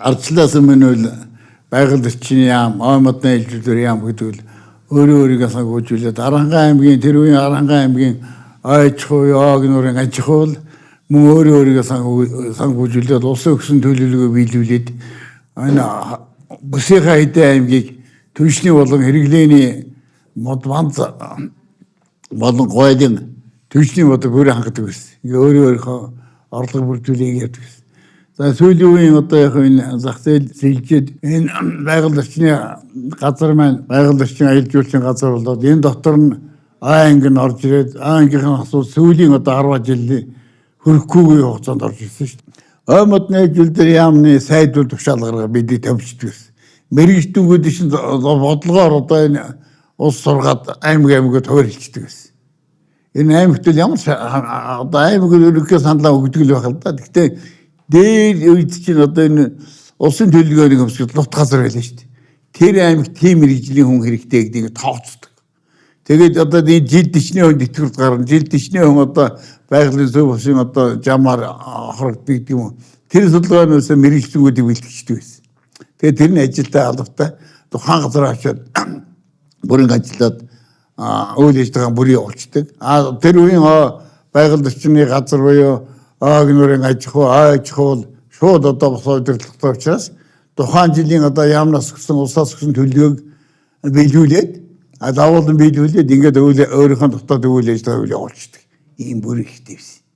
Ардчлаас өмнө бол байгаль орчны яам, ой модны үйлдвэр яам гэдэг бол өөрөө өөрийгөө санхүүжүүлээд Аранхай аймгийн, тэр үеийн Аранхай аймгийн ой аж ахуй, оог нуурын аж ахуй бол мөн өөрөө өөрийгөө санхүүжүүлээд улсын өгсөн төлөвлөгөө биелүүлээд энэ бүсийнхаа хэдэн аймгийг түлшний болон хэрэглээний мод банз болон гойлын түлшний бодог бүрэн хангадаг байсан. Ингээ өөрөө өөрийнхөө орлого бүрдүүлээ явдаг байсан. За, сүүлийн үеийн одоо яг энэ зах зээл сэлжээд, энэ байгаль орчны газар маань байгаль орчин аялал жуулчлалын газар болоод, энэ дотор нь А анги нь орж ирээд, А ангийнхан асуу сүүлийн одоо 10 жилийн хөрөхгүй хугацаанд орж ирсэн шүү дээ. Ой модны аялал яамны сайд бол тушаал гаргаа бидний тавьчихдаг байсан. Мэргэжтүүгүүд чинь бодлогоор одоо энэ улс сургаад аймаг аймагт хувирчдаг байсан. Энэ аймагт л ямар одоо аймаг ерөнхий саналаа өгдөг л байх л да. Гэхдээ дээр үед чинь одоо энэ улсын төлөвлөгөөний хөмсгөл лут газар байлаа шүү дээ. Тэр аймагт тийм мэргэжлийн хүн хэрэгтэй гэдгийг тооцдог. Тэгээд одоо энэ жил 40 хүн тэтгэврт гарна. Жил 40 хүн одоо байгалийн зөв бусын одоо жамаар хорогддог гэдэг юм уу. Тэр судалгаанаас мэргэжлэнгүүдийг бэлтгэждэг байсан. Тэгээд тэр нь ажилдаа албатай тухайн газар очиод бүрэн ажиллаад, үйл ажиллагаа бүрийн явуулцдаг. А тэр үеийн байгаль орчны газар буюу оог нуурын аж ахуй, ой аж ахуй бол шууд одоо босоо удирдлагатай учраас тухайн жилийн одоо яамнаас өгсөн, улсаас өгсөн төлөвлөгөөг биелүүлээд, давуулан биелүүлээд, ингээд өөрийнхөө дотоод үйл ажиллагааг явуулцдаг. Ийм бүр ихтэй байсан.